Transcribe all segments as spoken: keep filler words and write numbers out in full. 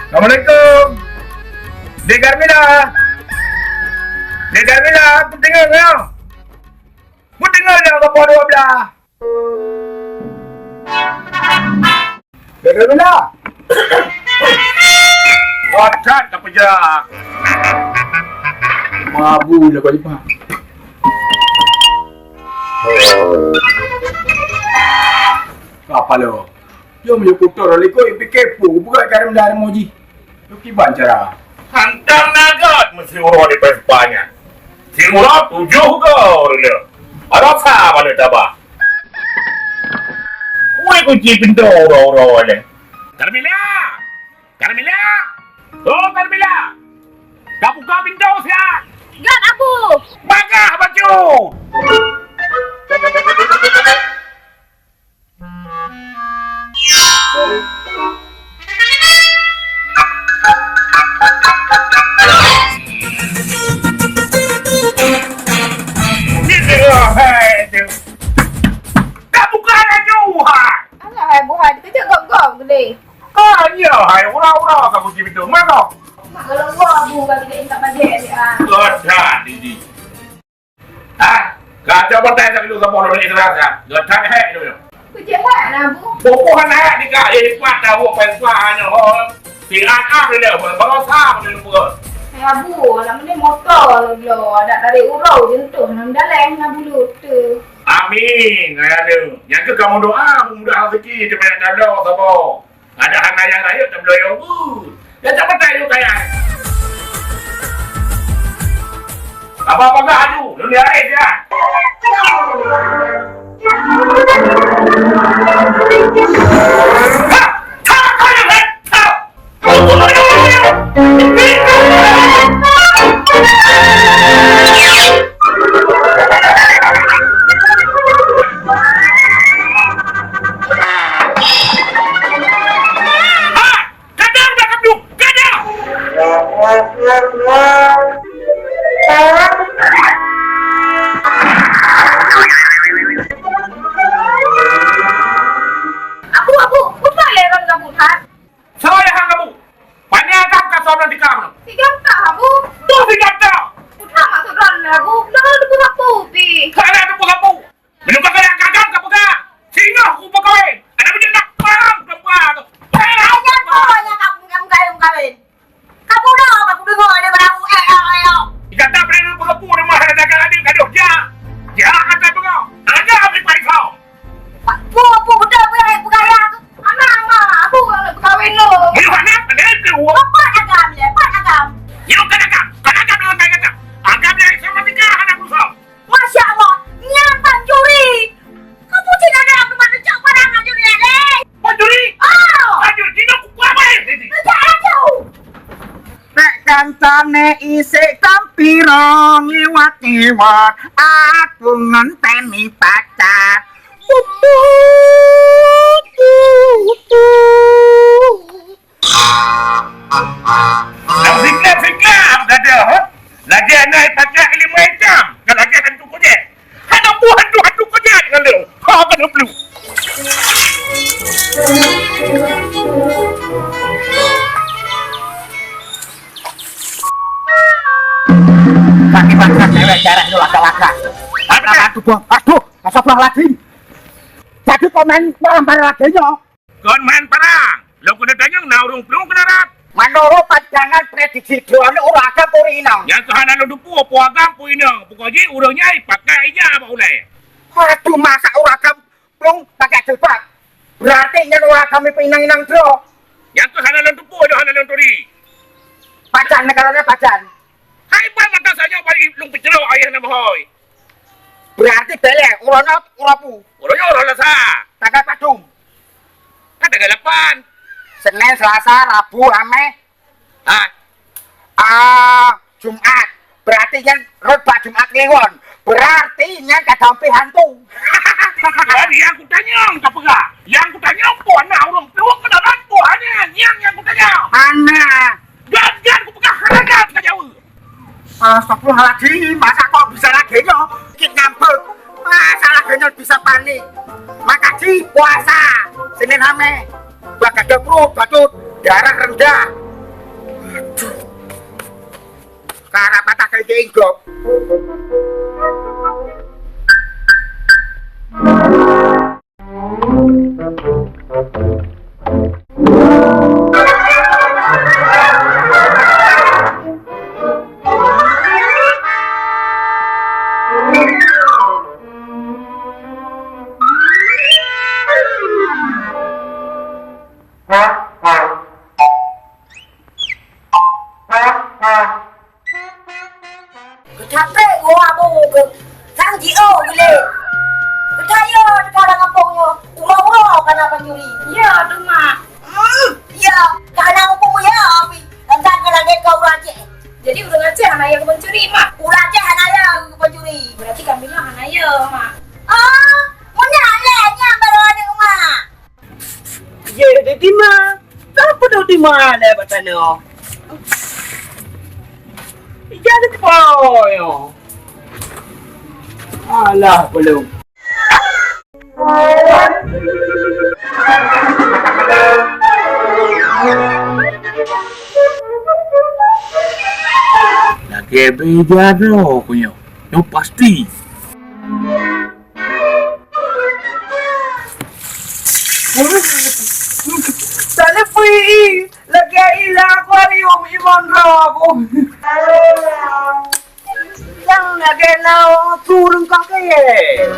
Assalamualaikum. Dek Garmila. Dek Garmila, peudeungoe nyoe. Peudeungoe nyoe, ka poh dua belas. Dek Garmila. Wah, that ka peujak. Mabu le kau, Jepang. Ka palo. Jom yue kuto lôn likot, pike peue, buka garam dari moji. Yue kiban cara. Hantam nagot meusiuroe di Vespa nyan. Siuroe tujoh go rila. Rasa bala tabah. Woi, kunci pintoe uroe-uroe nyan. Carmila! Carmila! Oh, Carmila! Ka buka pintoe siat! Gét, Abu! Bagah bacut! Ni tengah hai tu. Dah buka laju, hai. Alah, hai, Bu, hai. Dikejut gop-gop gede. Ah, iya, hai. Ura-ura kamu di pintu. Mana? Mak, kalau gua, Bu, bagi dia intak balik, ah. Gata, Didi. Ha? Kacau bantai tak kena sama orang ni terasa. Gata hek tu. Pejabat lah, Bu. Boboh anak ni ka, eh, pat dah buat pen pat hanya ho. Si anak dia, barosa dia lupa. Hai, Abu, anak ni motor lo. Ada tarik urau jentuh, nam daleng, nam bulu tu. Amin, ayah tu. Yang ke kamu doa, mudah rezeki, dia banyak tanda, sabar. Ada hana nyang rayeuk tabloe yue bu. Ya, tak patai yue kaya. Apa-apa gah aju, lôn diae dia. Ha! Ha! Ha! Ha! Kadang dah kandung, kadang! Abu, Abu, peue lé rhon kabu that? Soe nyang han kabu? Pane agam ka soe ngon tikam? Tiga tak, Abu. Tuh tiga tak! Peue maksud rhon, Abu? Dah ada buku pi. Ka ada buku. Meunyoe ka galak gagam ka peugah, singoh kupeukawen. Aneuk mideuk na paham teumpa tu. Hai, hai, nyan po nyang ka meukawen-kawen. Ka bunoe ka kudeungoe lé barang, eh, eh, eh, eh. Di gata peureulèe peugah pu rimah ada dagang adeueng gadoh jak. Jak ata beungoh. Ada amai pai kau. Pu, pu, beutôi peugah, peugah ya tu. Anak ma, aku nak peukawen lom. Meunyoe anak, ada itu. Apa agam ya? Apa agam? Nyoe kan agam. Kan agam dengan kata. Agam yang sama tiga anak musuh. Masya Allah, nyan pancuri. Kamu cina dalam tempat cok barang pancuri ya, deh. Pancuri? Oh. Pancuri, cina kuku apa ya? Tidak ada. Nek kancane isik tampirong liwat-liwat, aku ngenteni pacar. Puput, puput. Lam sikla-sikla dada, ha? Lagèe aneuk pacak limai jam, ka lagèe hantu kujek. Hana buah hantu-hantu kujek ngon lé. Ha, ka lheuh blu. Kaki bangsa cewek cerek tu laka-laka. Apa? Aduh, astagfirullahaladzim. Jadi komen barang-barang lagi nyoh. Kon main parang. Lôn keuneuk tanyong na ureueng plueng keu darat. Meunurot pandangan prediksi droeneuh ureueng agam peue inong? Nyang keuh hana lôn teupeue peue agam peue inong. Pokok jih ureueng nyan pakai ija bak ulèe. Aduh, masa ureueng agam plueng pakai jilbab? Berarti nyan ureueng agam peue inong-inong droe. Nyang keuh hana lôn teupeue, hana lôn turi. Pajan neugara nyan pajan. Hai, ban mata saja bari lôn peuclok ayah na meuhôi. Berarti bèk lé, uroe nyoe uroe peue? Uroe nyoe uroe Selasa. Tanggal padum? Kan tanggal lapan. Senin, Selasa, Rabu, Hamèh. Ha. Ah, Jumat. Berarti nyan rot bak Jumat Kliwon. Berarti nyan ka gampéh hantu. Jadi nyang kutanyong ka peugah. Nyang kutanyong peue na ureueng plueng keunalan peue hana? Nyang nyang kutanyong. Hana. Gan-gan kupeugah hana ka jaweueb. Astagfirullahaladzim, masa kok bisa lagèe nyoe? Cit nyampeuek. Masa lagèe nyoe bisa panik. Maka jih puasa, Senin Hamèh. Bak ada perut, bacut, darah rendah. Para patah kali cek ingkop. Keucapek gua bu ke sang jiôh geulet. Keucayo teuka lam gampông nyoe, uroe-uroe kana pancuri. Ya, tu, Mak. Hmm, ya, kana muphom ya, Abi. Tantang keu lagèe keu ureueng Aceh. Jadi ureueng Aceh hana ya keu pancuri, Mak? Ureueng Aceh hana ya keu pancuri. Berarti Kamila hana ya, Mak. Ah, meunan lé nyan baru aneuk mak. Ye, di tima. Ka peuduek tima lé bak tanoh. Ija di po nyoe. Alah, belum. Lagèe bèe jadô ku nyoe. Nyoe pasti. Taleupi lagèe i lam akuarium imon droe ku. Nyang lagèe na su reungkah kayèe.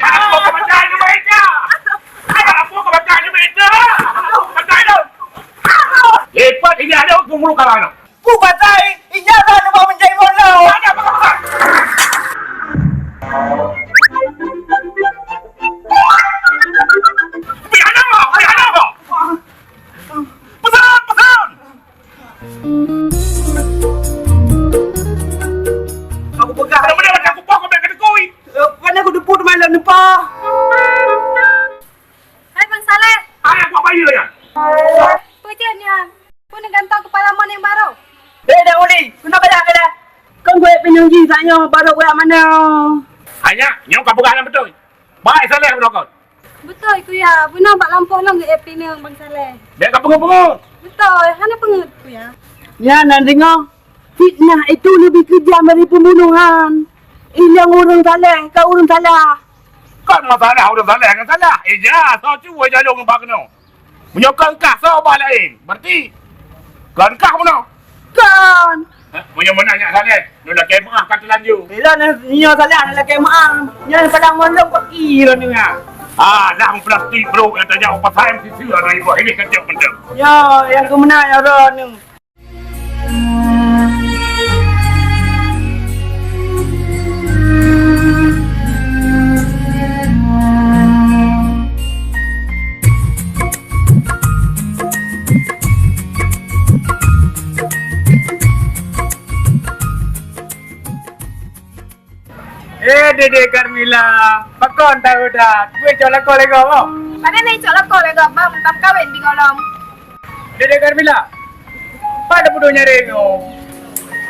Apa kau baca ni, Maisha? Apa kau baca ni, Maisha? Baca tu. Lipat ini ada umur kalah. Peue batai, ijazah neuba meunjadi mono. Pih hana, pih hana. Pesan, pesan. Aku peugah. Kamu dah macam aku poh, kau biar kena kui. Eh, bukan aku debut malam ni, Pak. Hai, Bang Saleh. Hai, aku apa ya, ya? Peue jeuet nyan? Peue neugantoe keupalamon nyang barô? Eh, dak uli, keunoe bajak keunoe. Kon kuék pineung jih tanyoe barô kuék manoe. Hanya, nyoe ka peugah nyang beutôi. Bai Saleh bunoe kon. Beutôi, Kuya. Bunoe bak lampôh lôn geuék pineung Bang Saleh. Bèk ka peungeut-peungeut. Beutôi, hana peungeut, Kuya. Nyan na deungoe. Fitnah itu lebih kejam dari pembunuhan. Ilong ureueng saleh, ka ureueng salah. Kon masalah ureueng saleh ngon salah. Eh, ja, soe cuba jalong bak keunoe. Meunyoe kon kah, soe bah laén. Berarti kon kah bunoe? Kon. Hah, meunyoe meunan nyak saleh, nyoe lakèe meu'ah ka teulanjô. Ilong nyoe salah, nyoe lakèe meu'ah. Nyan padang mandum paki lôn nyoe. Ah, dah meuplastik, bro, nyang tajak u pasai meusiseue aneuk ibu. Ini kacok mantap. Nyoe, nyang keumeuna nyoe droeneuh. Eh, Dede Carmila, pakon tahu dah? Gue cok lakoe lego, oh. Mana ni cok lakoe lego, bang? Tam kawin di golom. Dede Carmila, pat peuduek nyareng nyoe?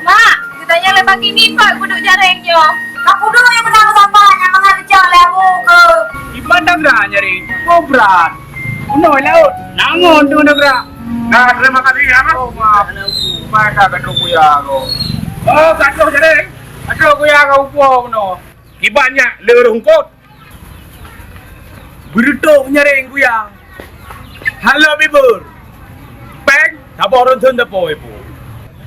Mak, geutanyong lé Bang Gini, pat peuduek nyareng nyoe? Ka peuduek nyang beuna saban nyang mangat geucok lé Abu keu. Di mana geura nyareng? Oh, brat. Bunoe laôt. Nangon tu na geura. Nah, terima kasih ya, Mas. Oh, maaf. Mana ka gadoh kuya ko? Oh, gadoh nyareng. Gadoh kuya ko upo bunoe. Kiban nyak le rungkot. Beureutok nyareng kuya. Halo bibur. Peng, saboh ronson teupôi pu.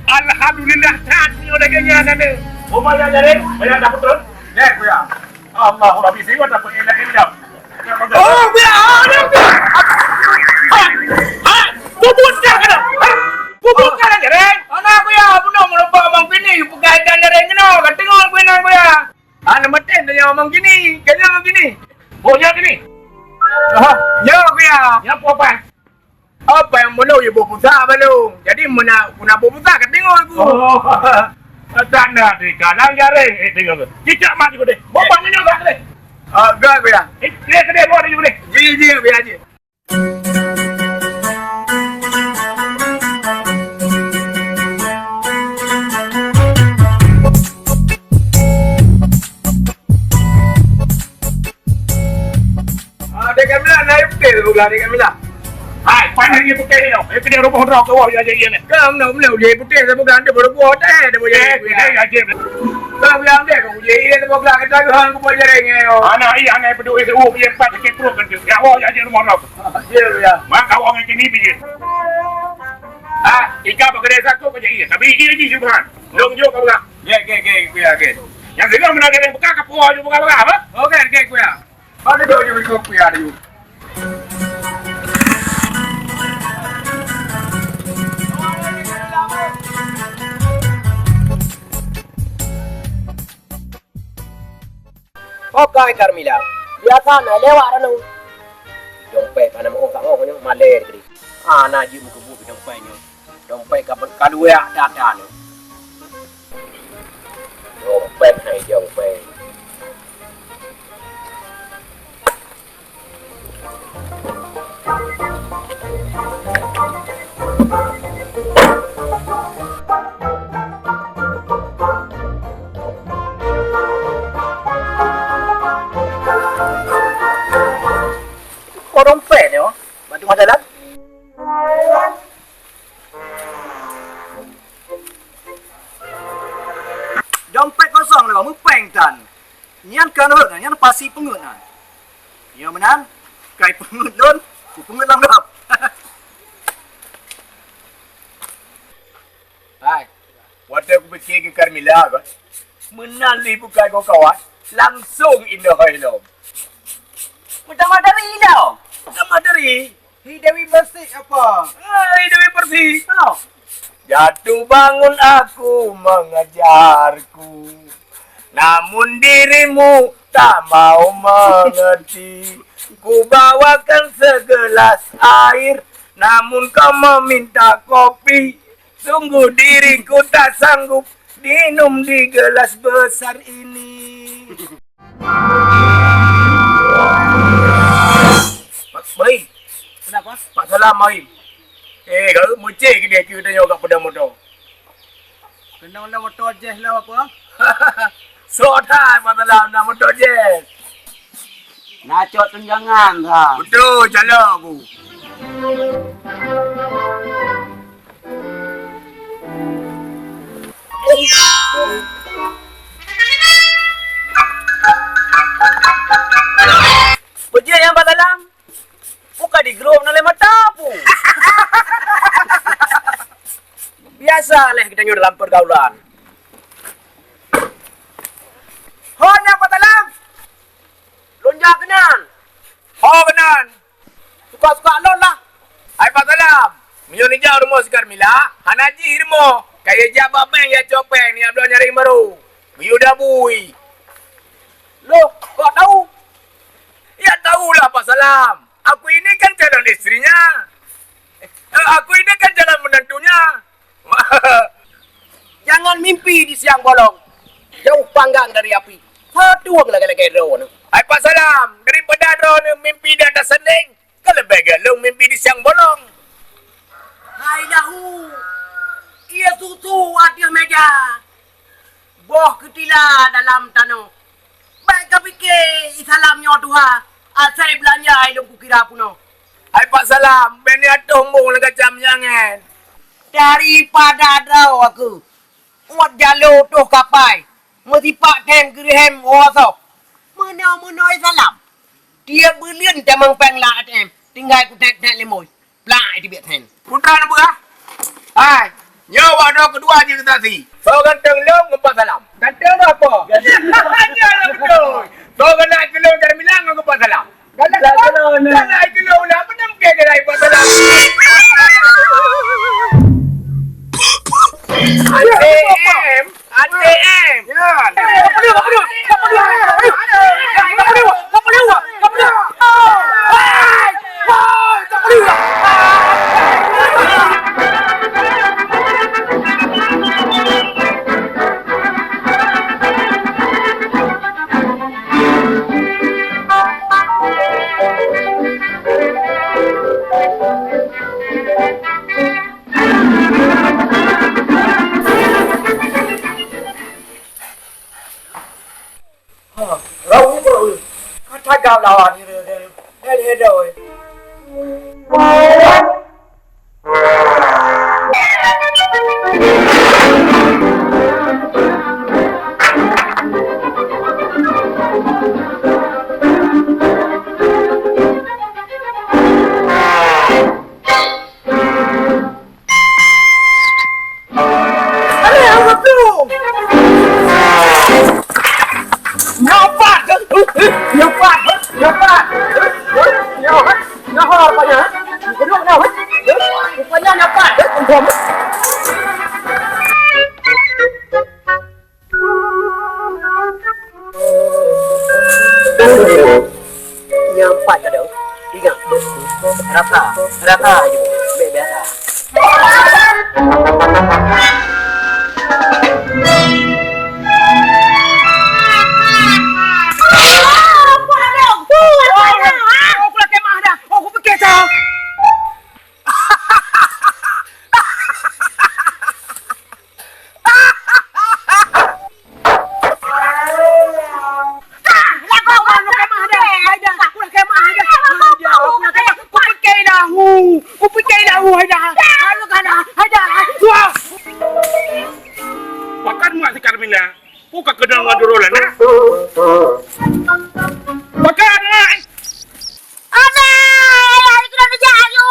Alhamdulillah, that nyoe lagèe nyan na. Oh, banyak nyareng, banyak dapat terus. Deh, kuya. Allahu Rabbi, siwa dapat enak-enak. Oh, kuya, oh, kuya. Ha, ha, bubut dah kena. Ha, bubut dah nyareng. Ana kuya, bunoe meureumpok Bang Pini, peugah ikan nyareng keunoe, ka teungoh kuya, kuya. Hana meuteun tanyoe Mang Gini. Keunoe Mang Gini. Oh, nyoe Gini. Aha, nyoe kuya. Nyoe peue, Pak? Apa nyang bunoe ibu busa balong. Jadi, meuna guna bu busa ka teungoh ku. Oh. Tanda di kalang jaring. Eh, tengok ke? Cicak mak juga deh. Bapak nyoe kat deh. Ah, gak kuya. Eh, dia kedai bawa dia juga deh. Ji, ji, kuya, ji. Ah, dek Kamila, na Oke, bukan dengan Mila. Hai, pandai dia putih ni. Eh, kena roboh droe ke wah, ya, ya, ya, ni. Kamu nak mula uji putih, saya bukan ada berbuat, eh, ada boleh. Eh, eh, ya, ya. Kamu yang dia, kamu uji, iya, saya bukan kata, kamu buat jaring, eh, oh. Anak iya, anak peduli, saya, oh, dia empat, sakit perut, kan, dia. Ya, wah, ya, ya, rumah droe. Ya, ya. Mak, kau orang sini, pergi. Ah, ika pakai desa tu, kerja iya. Tapi iya, ji, Subhan. Long, jom, kau, ya. Oke, oke, oke, oke, oke. Yang sedang menang dari buka, kau, jom, buka, buka, apa? Oke, oke, oke, ya. Ada dua je berikut kuya ada. Okai Carmila, biasa na lewat anu. Dompet hana mau tak mau nyoe malèe tadi. Ah, na jeuet meukeubut dompet nyoe. Dompet ka, ka luwah that-that nyoe. Dompet hai dompet. Oh, dompet nyoe, bak teungoh jalan. Dompet kosong lé, meupéng tan. Nyan kon rhot, nyan pasi peungeuet nyan. Nyoe meunan, kai peungeuet lôn, kupeungeuet lam gab. Hai, watèe kupike keu Carmila kon, meunan lé bukai goe kawan, langsong indah hai lom. Meutamah dari indah. Meutamah dari. Hi Dewi Bersih apa? Hai Dewi Bersih. Oh. Jatuh bangun aku mengejarku, namun dirimu tak mau mengerti. Ku bawakan segelas air, namun kau meminta kopi. Sungguh diriku tak sanggup minum di gelas besar ini. Baim. Kenapa? Pak Salam, Baim. Eh, kalau meucék ke dia, kita nyoe kat pedang motor. Kena undang motor Jazz lah apa? Sok that, Pak Salam, undang motor Jazz. Na cok tunjangan, ha. Betul, calon aku. Beujeuet nyang Pak Salam. Buka di grup na lé mata pu. Biasa lé kita nyoe dalam pergaulan. Ho nyang Pak Salam. Lôn jak keunan. Ho keunan. Suka-suka lôn lah. Hai Pak Salam, meunyoe neujak rumoh si Carmila, hana jih rumoh. Ka yue jak bak bank, yue cok péng, neujak bloe nyaring barô. Geuyue dabui. Loh, kok tahu? Ya tahulah Pak Salam. Aku ini kan calon istrinya. Eh, aku ini kan calon menantunya. Jangan mimpi di siang bolong. Jauh panggang dari api. Satuang lagèe-lagèe droeneuh. Hai Pak Salam, daripada droeneuh mimpi di atas sandeng, ka leubeh gèt lôn mimpi di siang bolong. Hai lahu, ie susu ateueh meja, boh keutila dalam tanoh. Bèk kapike i Salam nyoe tuha, asai beulanja i lôn kukira peunoh. Hai Pak Salam, bèk neuatoh embong lagèe cam nyan ngen. Daripada droe aku, uet jaloe toh kapai, meusipak thèn geureuhem woe soh. Meunoe-meunoe i Salam. Tiep buleuen tamong péng lam A T M, tinggai kutèk-tèk limoi. Plak, teubiet thèn. Putra neupeugah. Hai, nyoe wak droe keudua jeuet keu saksi. Soe ganteng lôn ngon Pak Salam? Ganteng droe apa? Nyoe lah beutôi. Soe galak keu lôn Carmila ngon Pak Salam? Galak keu lôn. Galak keu lôn lah, beunang ke galak Pak Salam? A T M. A T M. Ya. Ha, rau ibu, ka tagap lawan ni, deh, deh, deh, deh, deh. Nyoe pat! Nyoe pat! Nyoe pat! Nyoe rupanya! Rupanya nyoe pat! Nyang pat ka dong. Ingat. Rata. Rata je. Bek biasa. Pakat mak si Carmila. Buka keudong ngon duro lah, nak. Pakat, nak. Ada, ada, ada, kena bijak ayu.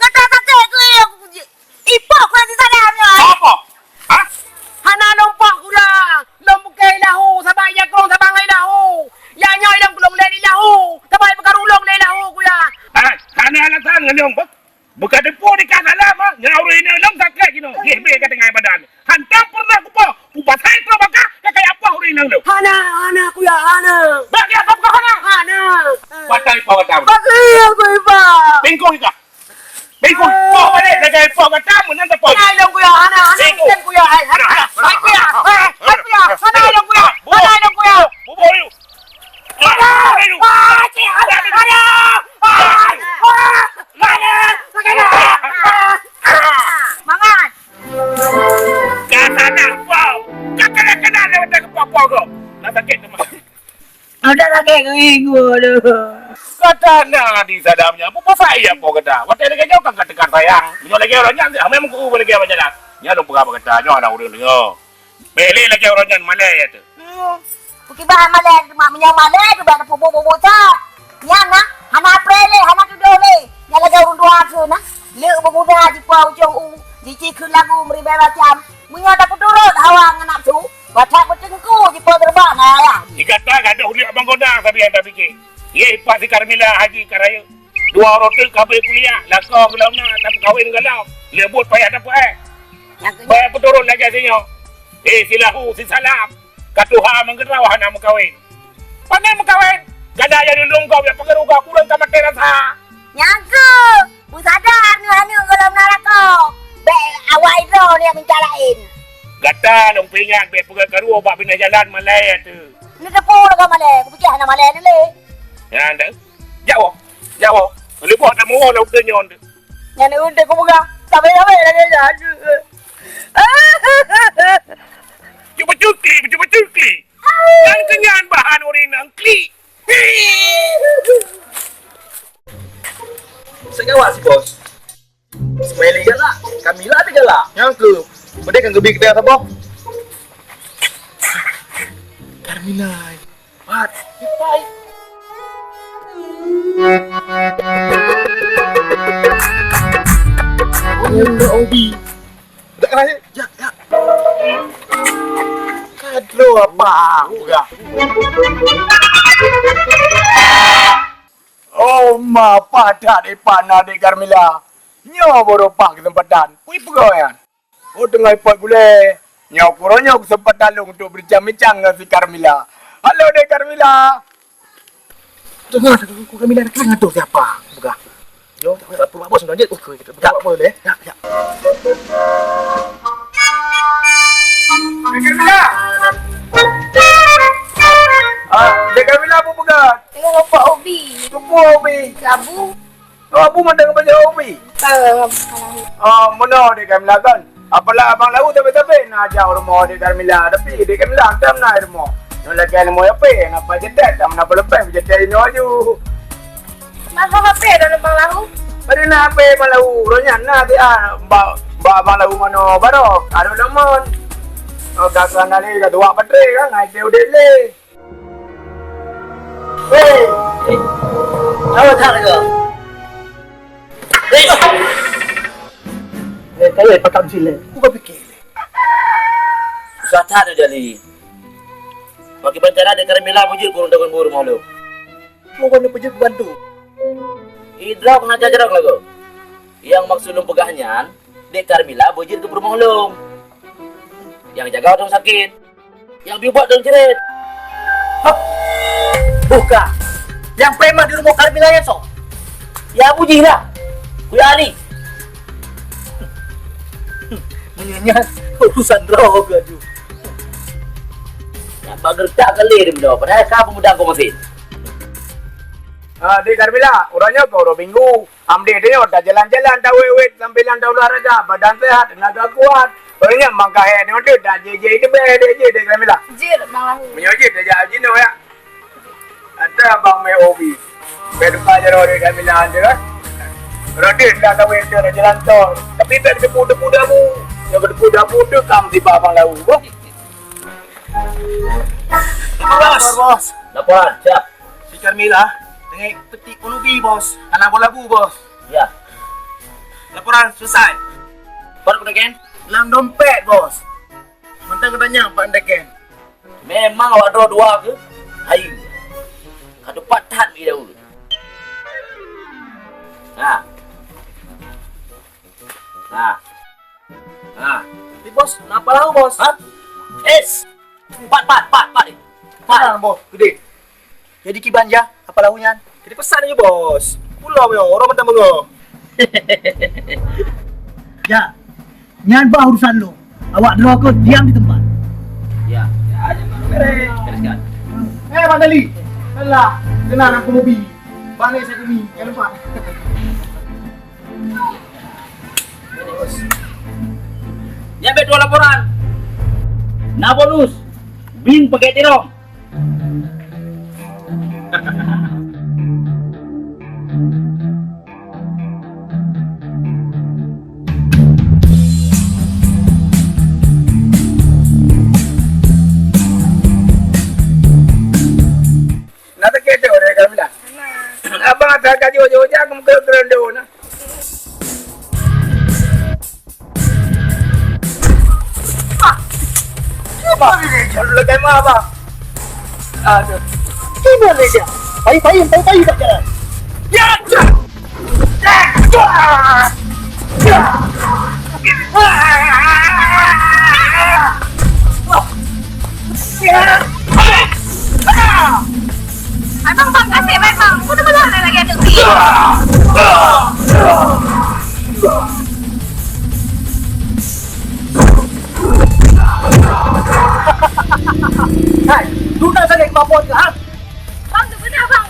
Kata sakit tu, ya, aku puji. Ipok kau si sadar nyoe. Apa? Hah? Hana lom pok kula. Lom bukai lahu, sabang jakong, sabang ngai lahu. Ya nyoe lom kulong lé di lahu. Sabang pekarulong lé lahu kula. Ah, hana alasan ngeulong, bah. Buka depo di ka salam, ah. Nyoe ureueng inong lom sakét jinoe. Jih bri ka teungai badan. Hantom pernah kupo. Kupasai trok baka, ka kaya poh ureueng inong lom. Hana, hana, kuyah, hana. Bagi apa buka hana? Hana. Patai poh badan. Bagi aku iba. Bingkong ika. Bingkong. Poh balik, jaga poh kata, menang tak poh. Hana ilong kuyah, hana, hana. Bingkong. Ilong kuyah, hai, hai, hai, kuyah, hai, hai, kuyah, hana ilong kuyah, hana ilong kuyah. Bubur you. Hana, hana, hana, hana, hana, hana, hana, hana. Mangat. Ka sana, wow. Ka kena-kena lewat ke poh-poh kau. Nak sakit tu, Mak. Ada lagi keringu tu. Kata na di sadamnya, apa pasal iya apa kata? Watèe lagi jauh kan kata sayang. Nyoe lagi orang nyan, hame muku lagi apa jalan. Nya lu pegang kata, nyoe ada orang dengar. Bele lagi orang nyan malai ya tu. Hmm. Bukibah malai tu mak menyang malai tu bak pupuk-pupuk tak. Nyan nah, hana prele, hana tudoh le. Nyan lagi orang dua tu nah. Lek bermuda di pau ujung u, di cikun lagu meribai macam. Meunyoe tapeuturot hawa ngon nafsu, batat beutengku jipeue geureubah ngon ayah. Di gata gadoh ulik abang goda sabe nyang tapike. Yeh, ipat si Carmila Haji ka rayeuk. Dua uroe teuk ka abéh kuliah, lakoe geulom na, tapeukawen galom. Lé buet payah tapeuéh. Nyang keu- Payah peuturot lagèe sinyoe. Eh, si lahu, si salam. Ka tuha meugeurau hana meukawen. Pane meukawen? Gada nyang dilôn gob nyang peugah ruga kureueng ka maté rasa. Nyang keuh, beusadar nyoe aneuk gohlom na lakoe. Bèk awai droe nyang meucalaén. Gata lôn peuingat bèk peugah karu bak binéh jalan malèe teuh. Neuteupeue lagèe malèe, kupiké hana malèe neulé. Nyan teuh. Jak woe, jak woe. Leubeh tamuwoe lam donya nyoe teuh. Nyan ureueng teuh kupeugah, sabe-sabe lagèe nyan. Cuba cukli, cuba cukli. Nyan keunyan bahan ureueng inong klik. Seungawat si bos. Ismaili galak, Kamila pih galak. Nyang keuh, peudeh kan geubi keudeh saboh. Kamila. Pat. Ipai. Obi. Dak kena, ya, ya. Kadro apa? Udah. Oh, ma padat ipat na Dek Carmila. Nyoe baru pah kesempatan. Pui peugah nyan. Oh, teungoh ipat gulée. Nyoe kuro nyoe kesempatan lôn untuk berbincang-bincang ngon si Carmila. Halo, Dek Carmila. Teungoh, teungoh, Carmila, teungoh tu siapa? Peugah. Yo, tak apa, bos, lanjut. Oh, kita buka apa boleh? Ya, ya. Dek Carmila. Ah, Dek Carmila, apa peugah? Tengok apa, Obi? Apa, Obi? Sabu. Oh, Abu mandang baju Obi. Ah, mana Dek Carmila kan? Apalah abang lau tapi-tapi nak ajak rumah Dek Carmila. Tapi Dek Carmila hantam na rumah. Nyoe lagi rumah apa? Nak pajetet, tak mana apa lepas, pajetet nyoe aju. Masa apa dah lubang lahu? Ada na H P Bang Lau, roh nyan na dia, ba, ba Bang Lau manoe baroe, ada nomor. Oh, ka, ka na lé, ka dua baterai kan, ngai teu udép lé. Hei, hei, awak tak lagi. Hei, hei, kaya pakam silek. Aku berfikir. Susah that tu, Jali. Bagi rencana dek Carmela beujeuet keu ureueng dagon bu rumoh lôn. Moga neupeujeuet bantu. Idrop hana jajrong lagoe. Nyang maksud lôn peugah nyan, dek Carmela beujeuet keu peurumoh lôn. Nyang jaga ureueng sakét. Nyang biet ubat ureueng jrét. Hah! Buka. Nyang preman di rumoh Carmela nyan soe? Ya Abu jih lah. Kuya Ali. Meunyoe nyan urusan droe geuh aju. Nyan bak geuretak keu lé di meudon, padahai ka peumudang keu mesin. Ah, Dek Carmela, uroe nyoe keu uroe Minggu. Am deh tanyoe tajalan-jalan, tawét-wét, sambilan taolahraga, badan sehat, tenaga kuat. Uroe nyoe mang ka hék nyoe deuh, tajéh-jéh teubèe deh jih, Dek Carmela. Jeuet, Bang Lahu. Meunyoe jeuet, tajak jinoe ya. Ata abang mé hobi. Bèk lupa jaroe Dek Carmela tu, eh. Uroe deuh dah tawét deuh, jalan tol. Tapi bèk teupeue-teupeue dabu. Nyang teupeue dabu tu kam sibak Bang Lahu, boh. Bos. Bos. Laporan, siap. Si Carmela teungoh peutik pulubi, Bos. Hana boh labu, Bos. Ya. Laporan selesai. Pat kuteken? Lam dompet, Bos. Mantong kutanyong pat kuteken. Memang awak droe dua keuh? Hai. Ka teupat that mi daun. Ha. Ha. Ha. Tapi Bos, na apa lahu, Bos? Ha? Es. Pat, pat, pat, pat. Pat. Tenang, Bos. Gede. Jadi kiban ja, apa lahu nyan? Jadi pesan aja, Bos. Pulang ya, orang mantong bengong. Ya. Nyan bah urusan lo. Awak droe keuh diam di tempat. Ya. Ya, aja, Bang. Beres. Teruskan. Eh, Bang Dali. Alah, kenal aku mobil. Bang ni saya kumi, jangan lupa. Nyan bèk tuan laporan. Na bonus. Bin pakai tirong. Na sakét tu, Dek Carmela? Abang asa ka jujur, jujur, aku muka kerondo na. Ah, cuba ni, Dek, kalau lagi mah, Abang. Aduh. Cuba ni, Dek. Payu, payu, payu, payu kat jalan. Ya, Dek. Abang, bang, kasih, bang, bang. Aku dah malam lagi ada. Hai, duna sagai kemampuan ke, ha? Bang, tu benar, bang.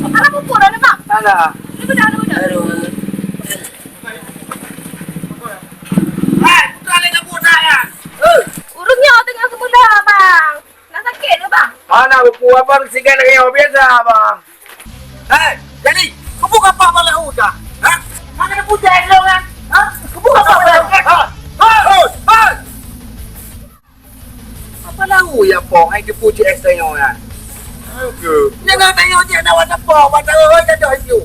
Alah, pukul dah, bang. Alah. Ni benar, ni benar. Aduh. Hai, putra lagi kamu dah, ya? Eh. Urutnya tengah semula, bang. Nak sakit ke, bang? Mana buku abang sigai lagi yang biasa, bang? Hai, jadi, kamu apa malah udah? Ha? Mana ada puja yang kan? Ha? Kamu apa malah udah? Ha? Ha? Ha? Apa lau ya, Pong? Hai, dia puji es tengok kan? Oke. Jangan tengok dia nak wadah Pong, wadah oi, dah dah itu.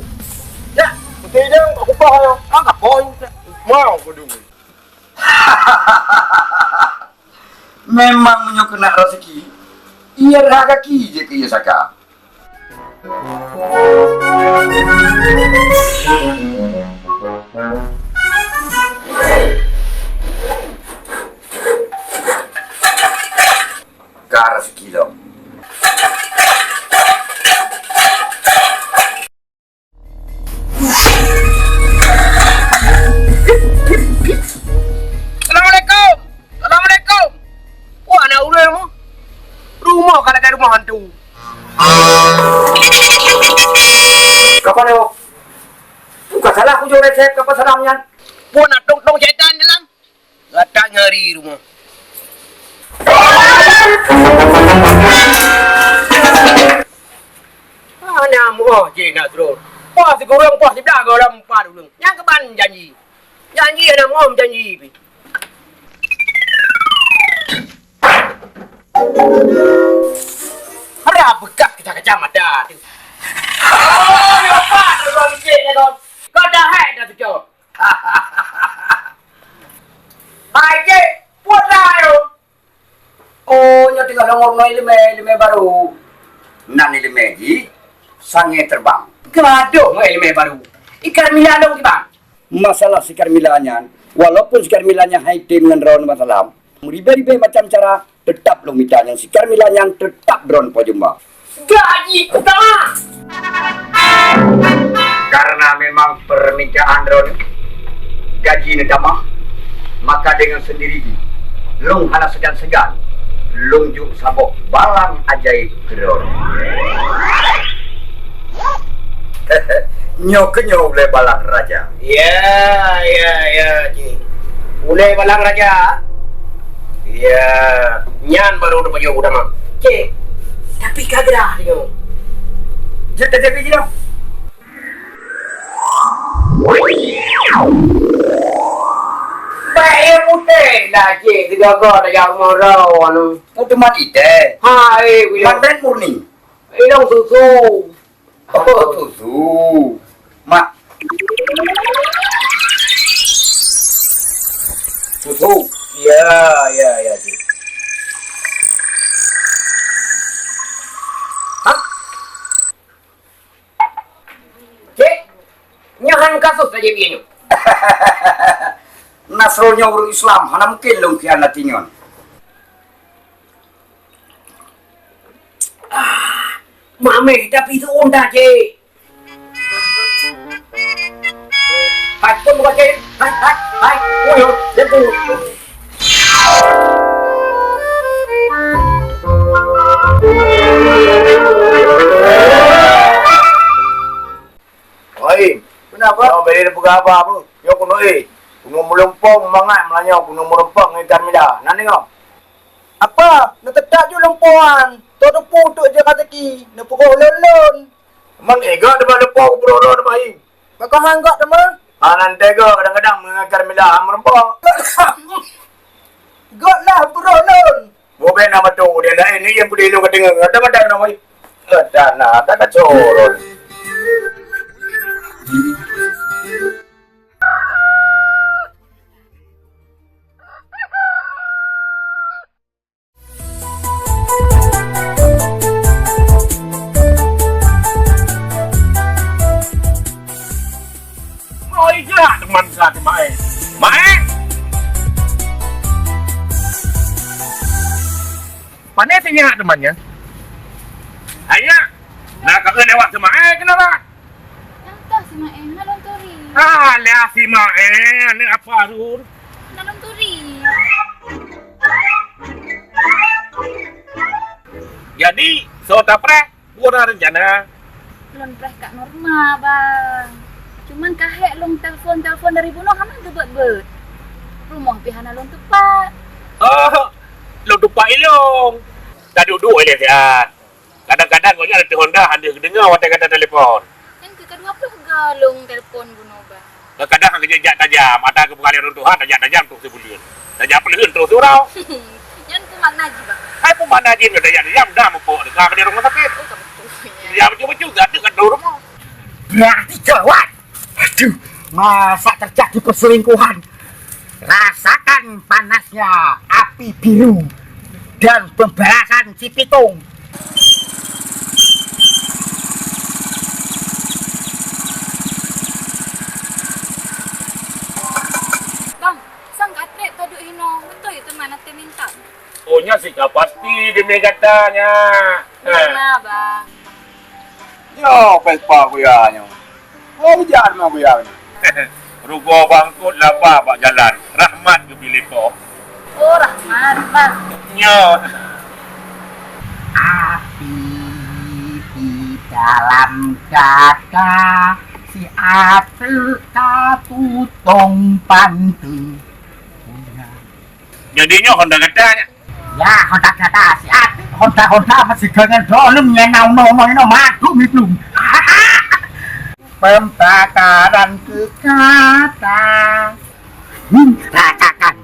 Ya, betul dia, aku Pong ya. Angkat Pong. Mau aku dulu. Memang meunyoe keuneuk raseuki, ie rhah gaki jeuet keu ie saka. Ka raseuki lom. Assalamualaikum. Assalamualaikum. Wah, aneuk ureueng. Rumoh ka lagèe rumoh hantu. Kapa nyoe? Bukan salah kujok resep kapa salam nyan. Pun nak tong-tong syaitan dalam. Gata ngeri rumoh. Hana muoh jih Nazrul. Poh sikureueng, poh siblah gohlom pat ureueng. Nyang keuban janji. Janji hana meu'oh janji pih. Hana beukah kacamata tu. Oh, nyoe pat ureueng cit nyoe. Kau dah hai dah teucok. Hai cit, putra yo. Oh, nyoe teungoh lôn ngon ileumèe, ileumèe barô. Nan ileumèe jih, sangè terbang. Gadôh ngon ileumèe barô. I Carmila lôn kiban. Masalah si Carmila nyan, walaupun si Carmila nyan hai tem ngon droeneuh masalah, ribèe-ribèe macam cara, teutap lôn mita nyang si Carmila nyan teutap droeneuh Po Jumba. Gaji ku tamah! Karena memang permintaan droeneuh gaji neutamah, maka dengan sendiri jih lôn hana segan-segan lôn jok saboh balang ajaéb keu droeneuh. Nyoe keuh nyoe ulèe balang raja. Ya, ya, ya, Cik. Ulèe balang raja? Ya, nyan baru teupajoh utama. Cik, tapi ka geurah nyoe. Jeuet tajak jih dong. Bèk, ya, putéh lah, Cik. Sigoe-goe tajak rumoh droeneuh. Putéh mat itéh. Hai, Wilong. Mantan murni. Ilong susu. Oh, susu. Mak. Susu. Ya, ya, ya, Cik. Hah? Cik, nyoe han kasus saja biar nyoe. Nasrul nyoe ureueng Islam, hana mungkin lôn khianati ngon. Ah, mameh, tapi seuôn dah, Cik. Hai, pun buka, Cik. Hai, hai, hai. Ui, ui, dia tu. Oi, kenapa? Kau beri peugah apa, apa? Yo, kuno, eh. Kuno meuleumpong mangat meulanyau, kuno meureumpok ngon ikan mila. Nan deungoe? Apa? Neuteutap ju lumpoan. Toh teupeu teuk je ka teuki. Neupeugoh lôn-lôn. Mang iga teuma lumpoe keu peuroh-roh teuma, Im? Bak kah han gak teuma? Ah, nan tega kadang-kadang meungajar mila meureumpok. Gak lah peuroh lôn. Bubena meutu dia laén ni yang kudeh lôn ka deungoe. Ada madan nama, Im? Ada na, ada kacau. Oi, jak teuma ka si Maé. Maé! Pane sinyak teuma nyan? Hai nyak, na ka lewat si Maé kenapa? Nyang toh si Maé, hana lôn turi. Alah si Maé, aneuk apa tu? Hana lôn turi. Jadi, soe tapreh? Peue na reuncana? Lôn preh Kak Norma, Bang. Cuman ka hék lôn telepon-telepon dari bunoe hana geubeuet-beuet. Rumoh pih hana lôn tupat. Oh, lôn tupat ilong. Taduek-duek ilèe siat. Kadang-kadang gobnyan ateueh honda han deuh geudeungoe watèe gata telepon. Nyan keuh ka dua ploh ga lôn telepon bunoe, Bang. Kadang-kadang han geujak tajam, ata keupeugah lé ureueng tuha tajak tajam troh sibuleuen. Tajak peuleuheuen troh surau. Nyan peue makna jih, Bang? Hai peue makna jih, tajak tajam dah meupok teuka keu di rumah sakit. Oh, ka beutôi, ya. Ya, beutôi-beutôi, gadoh-gadoh rumoh. Berarti gawat. Aduh, masa terjadi perselingkuhan. Rasakan panasnya api biru dan pembalasan si Pitung. Bang, sang ka trép taduek hinoe, beutôi teuma na teuminta. Oh, nyan sika pasti demi gata nyan. Nah, Bang. Nyoe Vespa kuya nyoe. Oh, beujan mah kuya nyoe. Rugoe bangkot laba bak jalan. Rahmat geubi lé Po. Oh, Rahmat, Bang. Nyoe. Api di dalam dada, si ateuk ka tutong panteue. Jadi nyoe honda gata nyan? Ya, honda gata, si ateuk honda-honda masih gangan donem nyan nau nono inoe madu miblum. Pembakaran kekatan. Hmm, rasakan.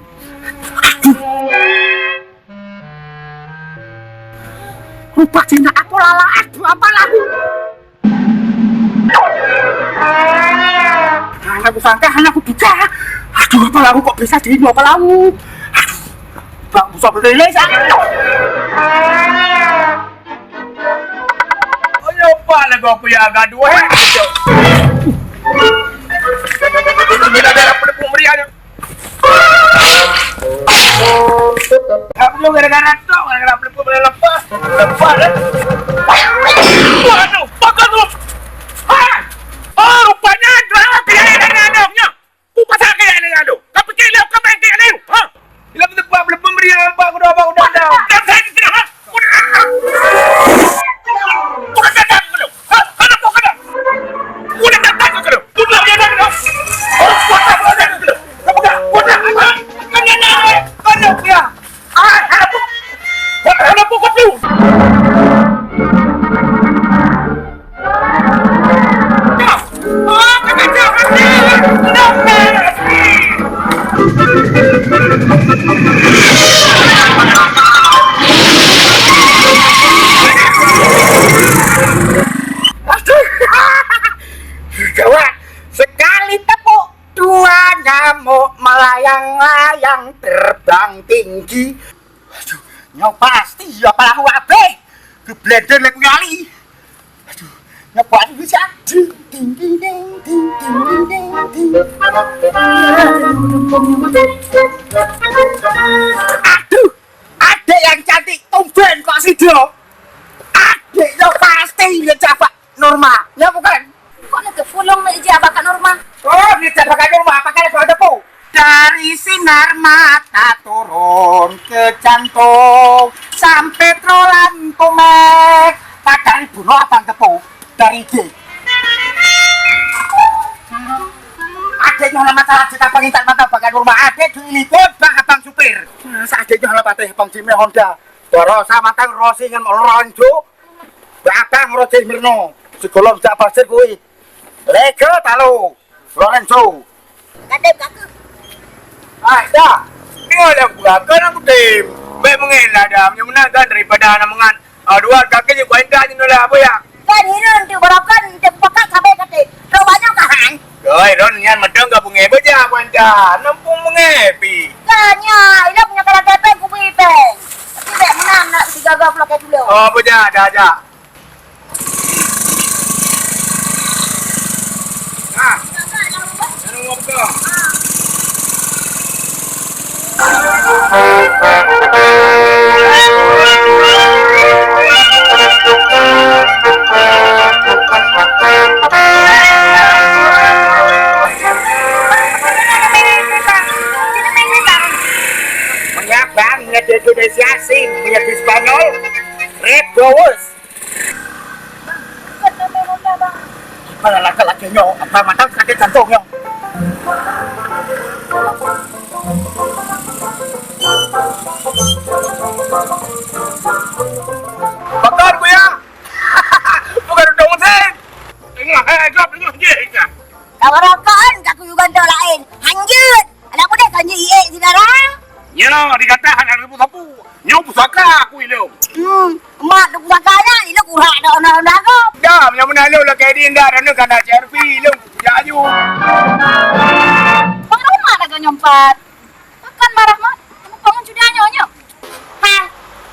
Rupa cina apa lala, aduh, apa lahu? Hana kusangka, hana kuduga. Aduh, apa lahu kok bisa jadi apa lahu? Aduh, bak busok lele sa. Ayo, Pak, lagu aku ya gaduh, eh. Bila ada apa pun beri aja. Hak tu gara-gara tok, gara-gara pelepon boleh lepas. Lepas, eh. Waduh, pakai tu. Ha! Oh, rupanya drama kejadian dengan adongnya. Ku pasal kejadian dengan adong. Kau fikir dia bukan main kejadian, ha? Bila tempat pelepon beri nampak kuda abang udah dah. Dan saya di sini, ha? Gawat! Sekali tepuk, dua nyamuk melayang-layang terbang tinggi. Aduh, nyoe pasti ya perahu abéh. Keublender lé kuyali. Aduh, nyoe pasti bisa. Ding, ding, ding, ding. Aduh, adék nyang cantik, tumben kok sido. Adék nyoe pasti ngeujak bak Norma, ya bukan? Kok nak ke pulung nak ijak bak Kak Norma? Oh, ngeujak bak Kak Norma, pakai lagu ada po. Dari sinar mata turun ke jantung, sampai trolan tumek. Padahal bunoe abang teupeu dari idéh. Adék nyoe na masalah cerita pengintat mata bak Kak Norma. Adék telepon bak abang supir. Masa adék nyoe na patéh abang Jimmy Honda. Barosa mantong Rosi ngon Lorenzo. Bak abang Rosi Mirno. Sigohlom jak pasir kuwi. Lego talo. Lorenzo. Kadem kaku. Ah, dah. Tengok dah buka kan aku tim. Baik mengelak dah. Macam mana kan daripada anak mengan. Ah, dua kaki je kuantar je nolak apa ya? Kan hireuen tu barokan untuk pakat sabe kate. Kau banyak kahan. Oi, Ron, nyan madang ka bungee beujak kuantar. Nampung bungee pi. Kan ya, ila punya kalah kepeng kupi peng. Tapi bek menang nak tiga puluh ke dulu. Oh, beujak dah jak. Meunyo bang, meunyo di Indonesia sih, meunyo di Spanyol, red rose. Bang, ikut sampai Honda, Bang. Gimana laki-laki nyoe? Apa mantap sakit jantung nyoe? Pakon, Buya? Bukan untuk mesin. Tengah, eh, jawab tengah je, Ika. Kawan rokok kan, tak kuyugan tu lain. Hanjut. Anak muda kan je iek sidara. Nyoe dikata anak sapu-sapu. Nyoe pusaka aku ilong. Hmm, mak tu pusaka nya, ilong kurak dak ona-ona ko. Dah, yang mana lo lagi di indah dan kan dah C R P ilong kuyak aju. Bang Rahmat dah nyompat. Bukan Bang Rahmat, kamu bangun sudah nyonya. Ha,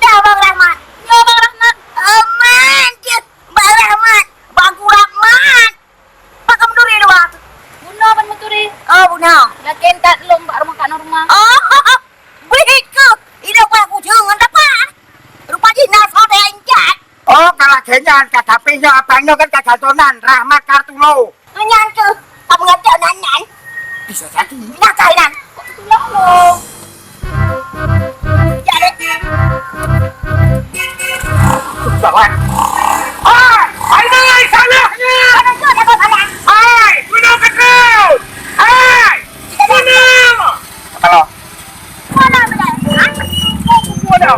dah Bang Rahmat. Nyoe Bang Rahmat. Aman, cek Bang Rahmat. Bang Rahmat. Pak kamu turi dua. Bunoe ban meuturi. Oh, bunoe. Lakén that lom bak rumoh Kak Norma. Oh, begitu. Ilok bak ujung ngon tapa. Rupa jih na soe injak. Oh, kalau kenyan ka tapi nyoe abang nyoe kan ka gantonan Rahmat Kartulo. Nyan tu, kamu ngantuk nan nyan. Bisa jadi. Nah, kainan. Kok tulak lo? Bawah. Hai, hai, hai, salahnya. Hai, guna betul. Hai, guna. Apa lo? Mana betul? Hah? Guna.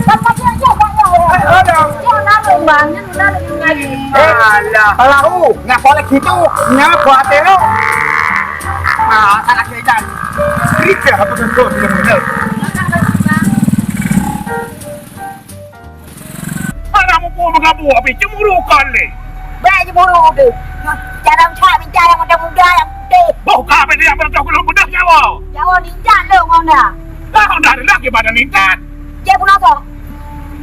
Bapak dia aja, Pak, ya. Hai, ada. Dia mana? Alah, kalau nak boleh gitu, nak buat terus. Ah, salah kita. Kita apa tu tu belum benar. Anak muka mengabuk habis cemburu kali. Baik cemburu tu. Jangan cak minta yang muda-muda yang putih. Boh kami dia berdoa kalau muda Jawa. Jawa ninjak dong mana? Dah dah lagi pada ninjak. Dia pun apa?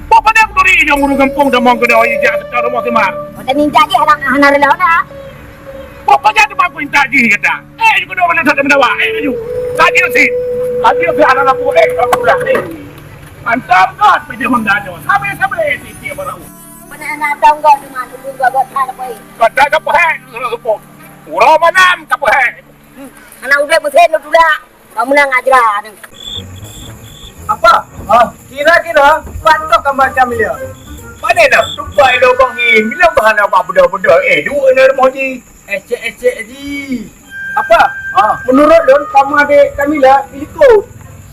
Apa pada duri yang urus kampung dan mau kena ijak serta rumah semar. Pada ninjak je anak anak rela nak. Apa jadi baku intak jih kata? Eh, you kena boleh tak mendawa. Eh, you. Tadi si. Tadi si anak lampu eh, lampu dah. Eh. Mantap kan, pergi Honda nyo. Sabe-sabe si dia baru. Mana anak tangga di mana dulu gagak tak apa. Kata ke pahai, sudah sepuh. Urau malam ke pahai. Anak udah mesin tu dah. Kamu nak ngajar ni. Apa? Ha? Kira-kira, patut gambar macam dia. Mana dah? Tupai lo bang ni. Bila bahan apa beda-beda? Eh, dua ni rumah ni. Ecek-ecek ji. Apa? Ha, menurut lôn, kamu adik Kamila ilikot.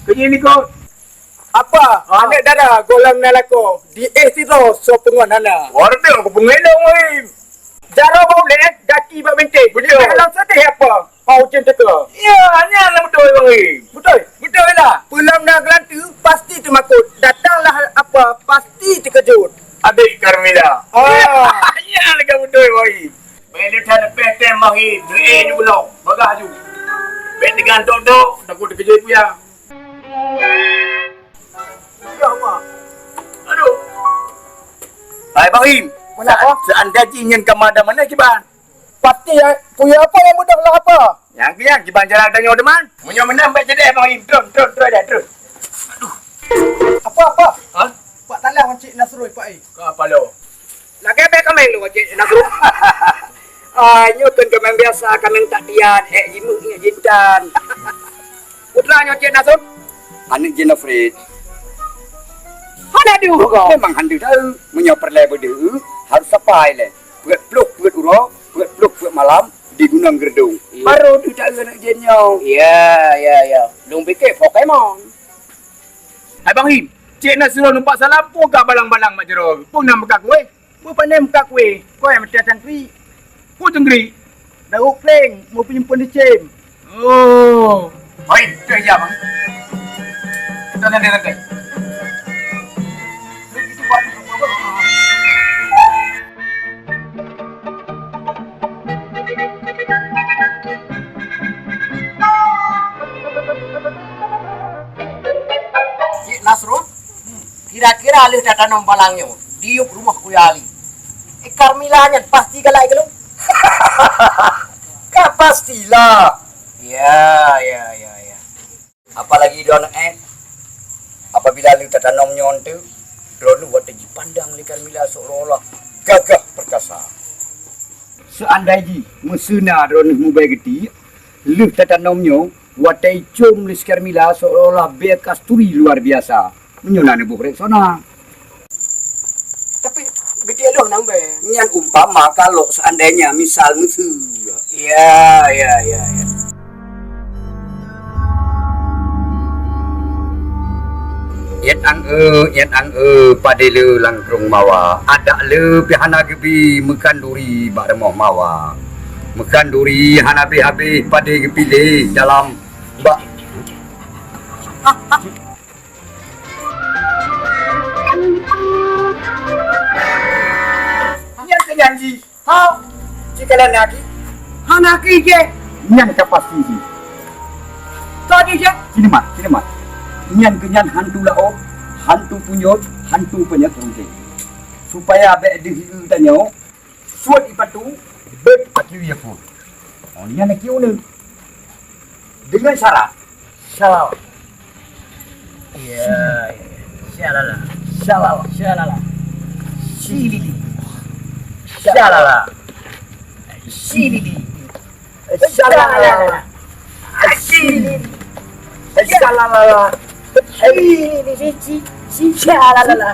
Kerja ilikot. Apa? Ha. Aneuk dara goh lom na lakoe, di eh sidroe soe peungon hana. Warna aku pengena wai. Jaroe bak ulèe, gaki bak bintéh. Betul. Dalam sedih apa? Pau ujeuen teuka. Ya, nyan lah beutôi, Bang Im. Beutôi? Beutôi lah. Peue lom na geulanteue, pasti teumakot. Datanglah apa, pasti teukeujot. Adik Karmila. Ah. Nyan lah ka beutôi, Bang Im. Bèk lé that leupah tem, Bang Im. Duek eh ju ulang. Bagah ju. Bèk teugantok-tok, takot teukeujot buya. Ya Allah. Aduh. Hai, Bang Im. Kenapa? Sa-, seandai jih nyan ka madam, mana kiban? Pasti ya, kuyue apa nyang beudôh lah apa? Nyang, nyang, kiban jalan tanyoe teuma. Meunyoe meunan, bèk cedeh, Bang Im. Tron, tron, tron dah, tron. Aduh. Apa, apa? Ha? Pak talang Cik Nasrul, Pak, eh. Ka apa lo? Lagèe bèk kaméng lôn, Cik Nasrul. Ah, nyoe kon kaméng biasa, kaméng tak tian, ék jimeuk, ék jintan. Putra nyoe Cik Nasrul? Aneuk Jin Nofrit. Hana deuh kah? Memang hana deuh. Meunyoe peureulèe beudeuh, harôh sapai lé. Peuet ploh peuet uroe, peuet ploh peuet malam di Gunong Geurdong. Iya. Baru deuh taeu aneuk jin nyoe. Iya, iya, iya. Lôn piké Pokemon. Hai Bang Im, Cik Nasrul numpak salam, peue ka balang-balang mak jaroe? Peue na meukat kuéh? Peue pane meukat kuéh? Kôi meutai cangkrik. Peue cangkrik? Daun kleng, meupeunyimpeuen licem. Oh. Hoi, teuh ija, Bang. Kita ganti-ganti. Cik Nasrul, kira-kira lheueh tatanom balang nyoe, diyueb rumoh Kuya Ali. Eh, Karmila nyan pasti galak keu lôn? Ka pastilah. Ya, ya, ya, ya. Apalagi droeneuh, eh, apabila lheueh tatanom nyoe teuh, droeneuh watèe jipandang lé Karmila seolah-olah gagah perkasa. Seandai jih meuseuna droeneuh mubèe geutiek, lheueh tatanom nyoe, watèe icôm lé si Karmila seolah-olah bèe kasturi luar biasa. Meunyoe na neuboh Rexona. Tapi geudiek lôn nang bèe. Nyan umpama kalau seandainya misal meusu. Ya, ya, ya, ya. Yet ang-e, yet ang-e, padé le langkrong mawa, adak le pih hana geubi meukhanduri bak rumoh mawa. Meukhanduri hana habéh-habéh padé geupiléh dalam bak Nyan keuh nyan jih. Ha, jikalau na ki, hana ki jeh. Nyan ka pasti jih. Ka jih jeh. Sini mat, sini mat. Nyan keuh nyan hantu laôt, hantu punyot, hantu peunyot rungkeng. Supaya bèk deuh tanyoe, suet ipatu, bèk akiu yakut. Oh, nyan akiu ni. Dengan syarat. Syalallah. Ya, ya. Syalallah. Syalallah. Syalallah. Silili. Syalallah. Silili. Syalallah. Silili. Syalallah. Silili. Syalalala.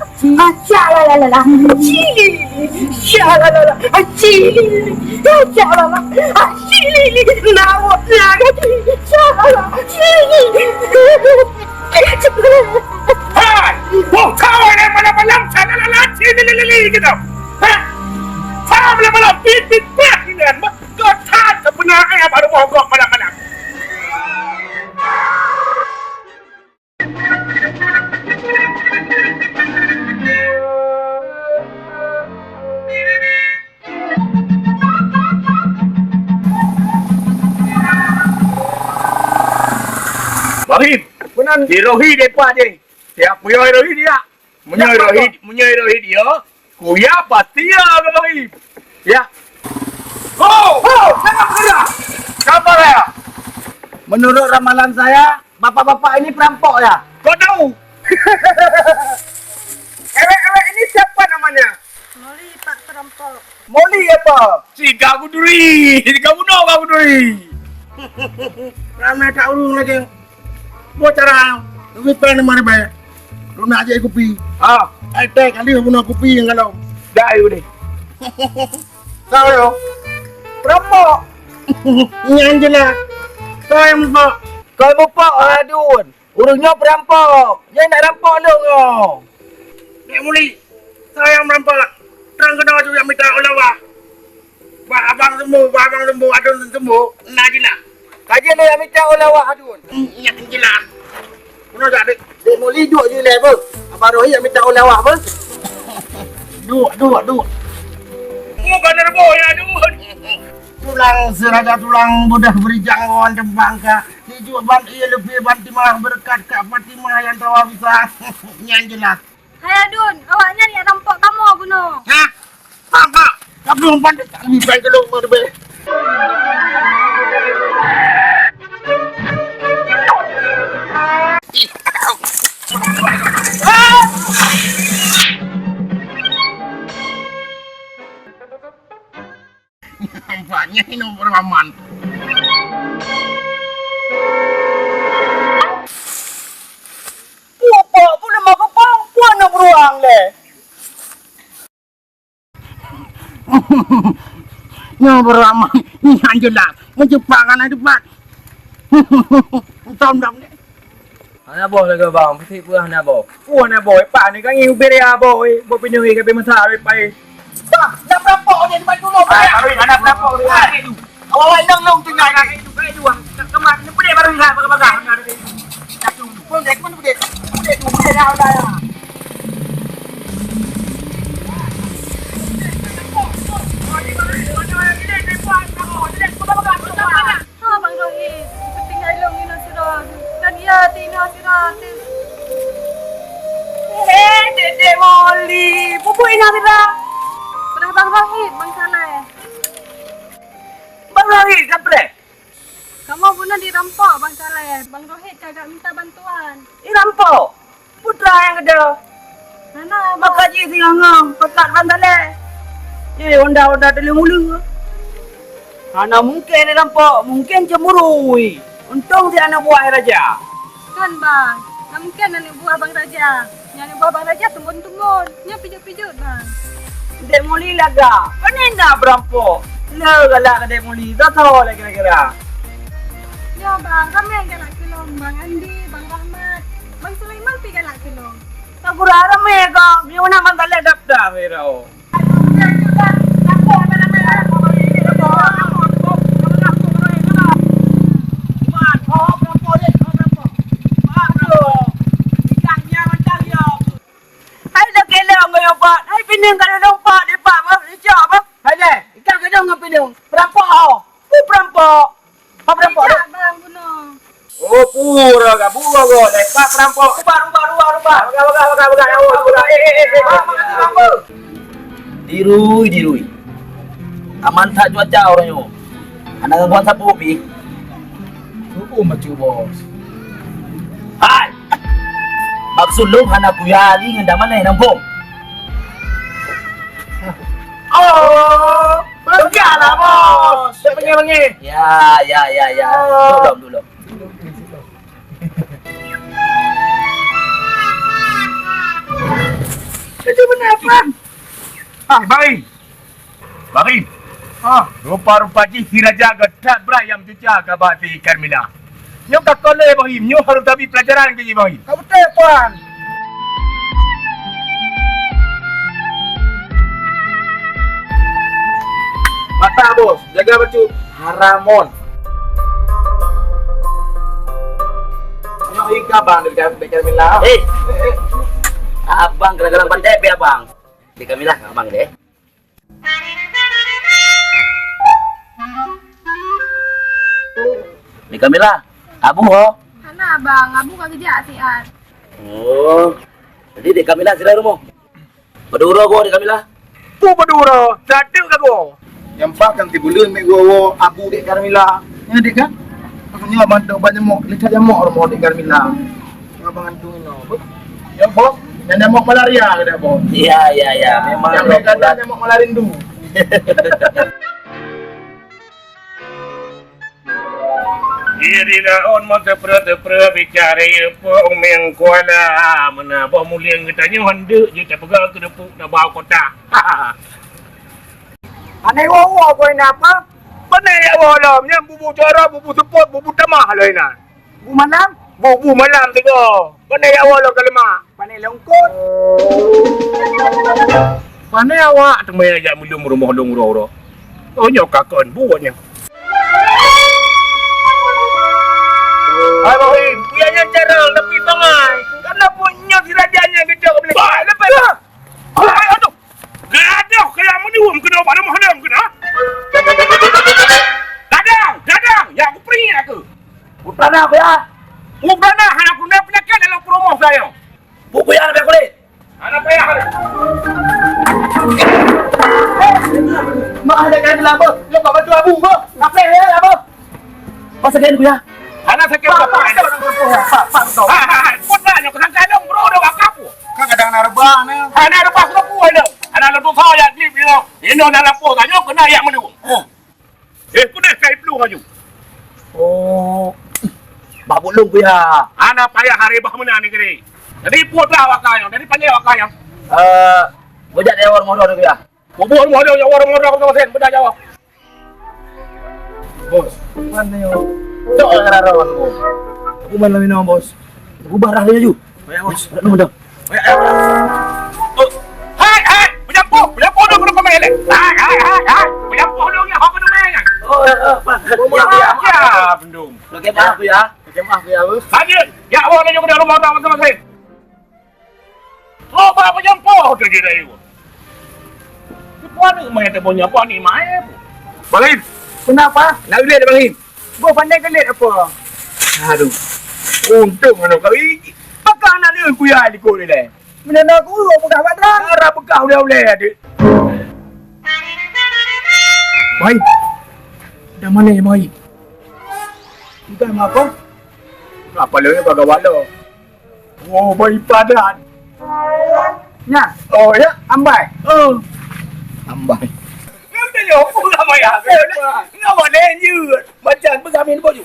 Syalalala. Silili. Syalalala. Silili. Syalalala. Silili. Nawak lagi. Syalalala. Silili. Hai! Boh kawai dari malam-malam, syalalala, silili gitu. Malam-malam, pit, pit, pit, ini kan, kau tak sebenar, eh, baru mogok malam-malam. Baim, meunan si Rohi depan deh. Siap puyoe Rohi dia. Meunyoe Rohi, meunyoe Rohi dia, kuya pasti ya Rohi. Ya. Ho! Ho! Jangan bergerak! Sabar ya! Menurut ramalan saya, bapak-bapak ini perampok ya? Kau tahu? Ewek-ewek ini siapa namanya? Moli, Pak Perampok. Moli apa? Si Kak Kuduri! Si Kak Bunoe Kak Kuduri! Ramai tak urung lagi. Buat cara lebih pen nama dia. Lu nak aje kupi. Ah, ai teh kali guna kupi yang kalau. Dah ayo deh. Tahu yo. Perampok. Yang jelas. Kau yang perampok. Kau perampok adun. Ureueng nyoe peurampok. Nyan nak rampok lôn nyoe. Nek Muli, soe nyang meurampok? Trang keunoe aju nyang mita ulawah. Bak abang seumu, bak abang seumu, adun seumu, na jilah. Ka jeuet lôn nyang mita ulawah adun. Hmm, nyan jilah. Keunoe jak dek. Dek Muli duek ju ilèe beuh. Abang Rohi nyang mita ulawah beuh. Duek, duek, duek. Oh, bandar boh ya adun. Tulang siraja tulang mudah beurijang wan teumbang ka. Sijuek ban ie leubeh ban timah beureukat Kak Fatimah nyang tawa bisa. Nyan jeulaih. Hai adun, awaknyan nyang rampok kamoe bunoe. Hah? Rampok? Kamoe ban teutak mimpai keu lôn meudebeh. Banyak ini orang aman. Pupuk pun lemah kepang, pun nak beruang leh. Nyoe beruang aman, ni hanjeulah. Mencupak kan ada depan. Entah, entah, entah. Hana boh lagèe bang, peusi peue hana boh. Peue hana boh, eh, pat ni ka ngieng ubit ya boh, eh. Boh pineung, eh, ka pi masa, eh, pai. Bang, na perampok ni, depan dulu, bang. Ah, kawin, hana perampok ni. Ah. Awak-awak inong long tinggai. Kawin, kawin, kawin. Nak kemat, ni peudeh baru lihat bagah-bagah. Pun dek, pun dek. Pun dek tu, pun dek dah, dah, dah. Ha, Bang Rohit, tinggai lôn inoe sidroe. Dan iya, ti inoe sidroe, ti. Eh, Dek, Dek Moli, peue buet inoe sidroe? Peurah Bang Rohit, Bang Saleh. Bang Rohit, kapreh? Kamoe bunoe dirampok, Bang Saleh. Bang Rohit ka geujak minta bantuan. Dirampok? Putra nyang keudroe. Hana, Bang. Maka jih singoh-ngoh, peukat ban saleh. Eh, honda-honda teuleueng-uleueng. Hana mungken rampok, mungken cemburu. Untông si aneuk buah raja. Kon, Bang. Hana mungken aneuk buah Bang Raja. Nyan aneuk buah Bang Raja tumbon-tumbon. Nyan pijot-pijot, Bang. Dek Muli lagak. Pane na beurampok? Le galak keu Dek Muli. Soe-soe lé kira-kira? Nyoe, Bang. Ramé galak keu lôn. Bang Andi, Bang Rahmat. Bang Sulaiman pi galak keu lôn. Takura ramé kong, nyang mana mantaleh daftar wéh rao. Hai dah kelong kau pat, hai pineung kau lompat, dipak bah, dicok bah. Hai deh, ikan kau ngon pineung, perampok oh. Peue perampok? Peue perampok tu? Bang bunoe. Oh, pura ka, pura ka. Lepas perampok. Rubah, rubah, rubah, rubah. Peugah, peugah, peugah, peugah. Oh, peugah. Eh, eh, eh, eh. Ah, makan tu apa? Dirui, dirui. Aman that cuaca uroe nyoe. Hana gangguan sapeue pih. Cukup maju, Bos. Hai! Maksud lôn hana kuya Ali ngon Daman eh, nampung. Oh, bengkak lah, Bos. Tak bengkak-bengkak. Ya, ya, ya, ya. Oh. Duduk, duduk. Itu benar, Bang. Ah, baik. Barin. Ah, rupa-rupa jih si raja geuh that brat nyang meucuca kaba si Karmila. Nyoe ka kon lé Ibrahim, nyoe harôh tabri peulajaran keu Ibrahim. Ka beutôi, Tuan. Pak Bos, jaga bacut. Haramon. Nyoe ié keu abang dari, dari Carmila. Eh, abang kadang-kadang pandai pih abang. Di Carmila abang deh. Di Carmila, abu ho? Hana abang, abu ka geujak siat. Oh. Jadi di Carmila sira rumoh. Padum uroe goe di Camila? Peue padum uroe, siradeuk ka goe. Nyang pat kan tibuleuen meugoe woe abu dek Carmila. Nyan dek kan? Nyoe bantu ban nyamok, lihat nyamok rumoh dek Carmila. Nyoe bangantu inoe. Ya bos, nyang nyamok malaria keuh bos. Iya, iya, iya, memang. Nyang beda nyamok malarindu. Iya di laon mon teupeu-teupeu bicara ié po umeng kuala meunan boh mulieng geutanyoe handeuk jeuet tapeugah keudeupuk na bau kota. Aneh woe-woe koi na apa? Beuna ya woe lom nyan bubu coro, bubu seupôt, bubu tamah loi na. Bu malam? Bubu malam sigoe. Beuna ya woe lom keuleuma. Pane longkot. Pane awak teuma jak meulom rumoh lôn uroe-uroe. Oh nyoe ka kon buet nyoe. Hai Bohim, buya nyan carang tapi bangai. Karena pun nyoe si raja nyan geucok beli. Lepas lah. Hai aduh. Gadoh kaya meuniweuem keunoe bak rumoh lôn keunoe. Gadang, gadang, ya kupri aku. Bukan aku ya. Bukan hana guna penyakit dalam promo saya. Buku yang ada kulit. Hana payah. Mak ada kan lama. Lepas baju abu ke? Apa ya lama? Pas sakit aku ya. Hana sakit apa? Pak, pak, pak, pak, pak. Hai, hai, hai. Putra nyo kesangka dong bro dah wakaf. Kan kadang nak rebah ni. Hana rebah ke apa ni? Hana lebu saya klip ni. Ini nak lapor tanya kena yang menu. Eh, kudeh kai pelu laju. Oh. Babuk lông kuya. Hana payah hari bah meunan negeri. Jadi putra wakanya, jadi pandai wakanya. Eh, bujak dia orang modal kuya. Bubur modal ya orang modal kau sen beda jawab. Bos, mana yo? Cok lah rara wan bos. Aku main lamin bos. Aku barah dia laju. Baik bos. Nak nunggu dah. Hai, hai, peujampoh, peujampoh dong keunoe keumieng lé. Hai, hai, hai, hai, peujampoh dong nyang hok keunoe keumieng. Oh, eh, eh, Pak. Ya, ya, ya, bendung. Oke, maaf ya. Oke, maaf ya, Bos. Lanjut, ya, awak lanjut ke dalam rumah masing-masing. Oh, bah peujampoh tu je dah. Puan ni mai teuboh nyoe, puan ni mai. Bang Im, kenapa? Nak ulit Bang Im? Boh pandai kelit apa? Aduh. Untung anak kau ini. Pakak anak dia kuya di kau ni leh. Menana guru peugah badan. Cara peugah uleh-uleh adik. Baik. Dah mana yang baik? Bukan apa? Apa lagi bagawa lo? Oh, baik padan. Nya. Oh, ya, ambai. Oh. Ambai. Ngam tanya, apa nama ya? Ngam boleh je. Macam bergamin baju.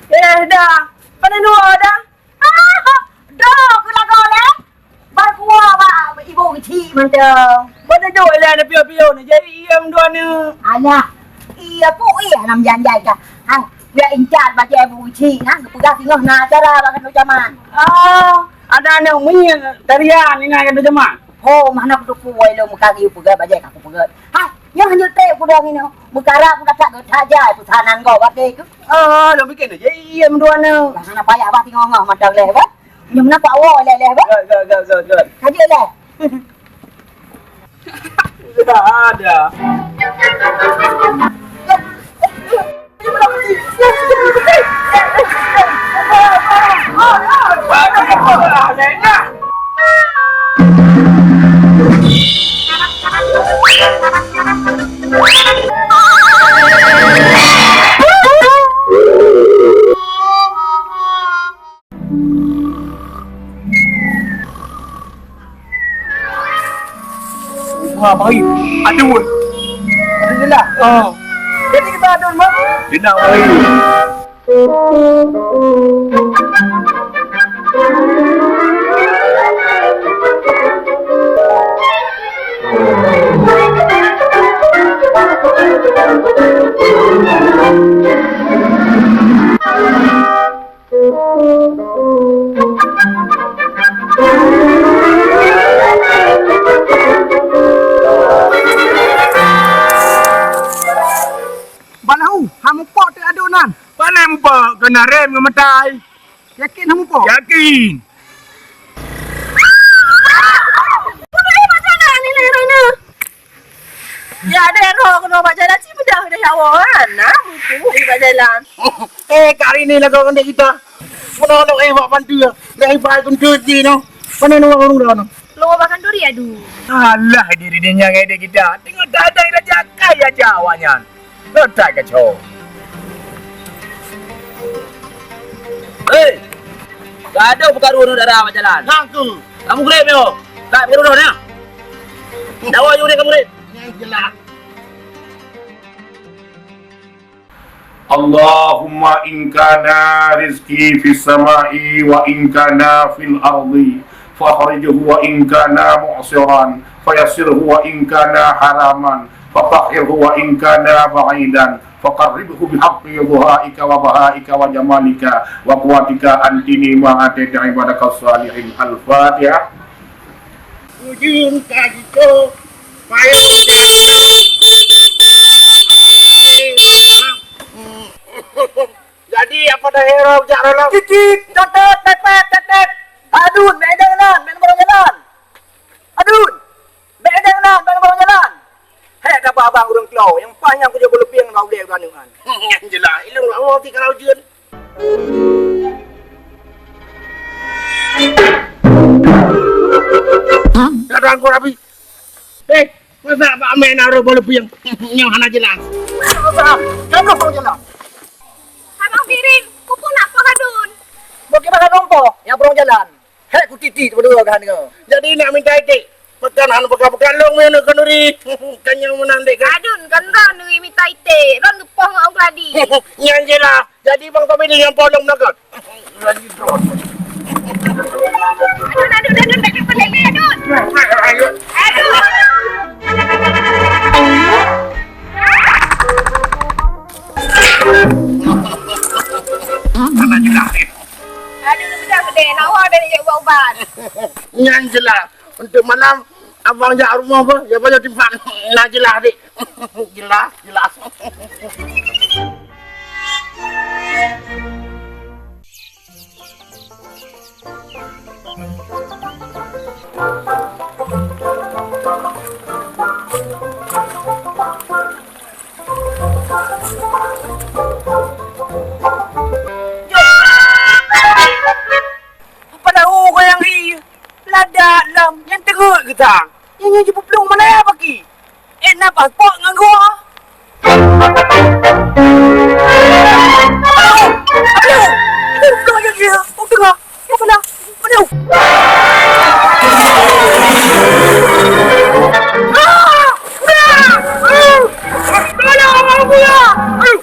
Eh, dah. Pane dua dah? Doh, keu lagoe lé. Bai kuah bak ibu keuchik mantong. Pada jok ilée na piôh-piôh ni, jadi iem dua ni. Alah, iya ku iya nam janjai ka. Hang, ya incat bajée ibu keuchik, hang, geupeugah singoh na acara bak keunoe jaman. Oh, ada aneuk miet tarian inan keunoe jaman. Ho, mana kuteupeu wai lôn meukaji peugah bajée ka kupeugah. Hai, nyoe hanyut treb kudong inoe. Meukara kudapat geutajai peusanan gob até keuh. Oh, lôn pike nyoe, jai iem dua nyoe. Nah, hana payah bah singoh-ngoh mantong lé, bah. Nyoe meunan ku awai lé, lé, bah. Gèt, gèt, gèt, gèt, gèt. Ka jeuet lé. Sudah ada. Wah, baik. Aduh. Alhamdulillah. Oh. Jadi kita Inong bayi. Balahu, hana mupok teuk adun nan. Pane mupok, keuneuk rem ngon meutai. Yakin hana mupok? Yakin. Ya, ada yang roh kena bak jalan, si mudah dah nyawa kan. Nah, mutu di bak jalan. Eh, kali ni lagu ngon kita. Pernah lo eh bak pantu ya. Dah ibai kuntu di no. Mana no orang dah no? Lo bahkan duri, aduh. Alah, diri dia nyangai dia kita. Tengok dah ada yang raja kaya aja awaknya. Letak kacau. Hei! Gadoh peukaru uneuk dara bak jalan. Nangku. Kamu grep yo. Tak peukaru uneuk nah. Dawa yuri kamu grep. Nyang jelas. Allahumma in kana rizqi fis sama'i wa in kana fil ardi, fakhrijhu wa in kana mu'siran, fayassirhu wa in kana haraman, fatahhirhu wa in kana ba'idan, faqarribhu bihaqqi dhuhaika wa bahaika wa jamalika wa quwwatika an tini ma ataita ibadaka shalihin. Al-Fatihah. Ujung ka jituh, payah. Jadi, apa dah hero jak rolong? Titit, tetet, tetet, tetet. Adun, bèk dang nan, bèk barang jalan. Adun, bèk dang nan, bèk barang jalan. Hek, dah abang ureueng klo, nyang paih nyang kujak beuleupie ngon ulèe ureueng nyan. Nyang jeulaih, ilong lawa ti kalau ujeuen. Dah dang kau rapi. Eh, masa Pak Amir naruh bola puyeng nyang hana jelas? Masa, jangan kau jelas. Abang Birin, kupu nak Pak Hadun. Bagi Pak Hadun po, nyang burung jalan. Hek ku titik berdua kan kau. Jadi nak minta itik. Pekan han pekan-pekan long meunan kanduri. Kan nyang menang dek kan? Adun, kan ron nuri minta itik. Ron geupong ngon keladi. Nyang jelas. Jadi bang Tommy ni nyang polong nak kan? Adun, adun, adun, adun, adun, adun. Adun. Mana jelas ni? Adun, udah gede, nawa dari je ubat-ubat. Nyang jelas. Untuk malam abang jak rumah apa? Ya banyak timpan. Nah jelas dek. Jelas, jelas. Apa tahu kau yang i? Ladak lam yang teruk ke tang? Yang yang jemput pelung mana ya pagi? Eh, nafas pok ngan gua. Aduh, aduh, aduh, aduh, aduh, aduh, aduh. Ah! Ah! Ah! Tolong, aku ya! Aduh.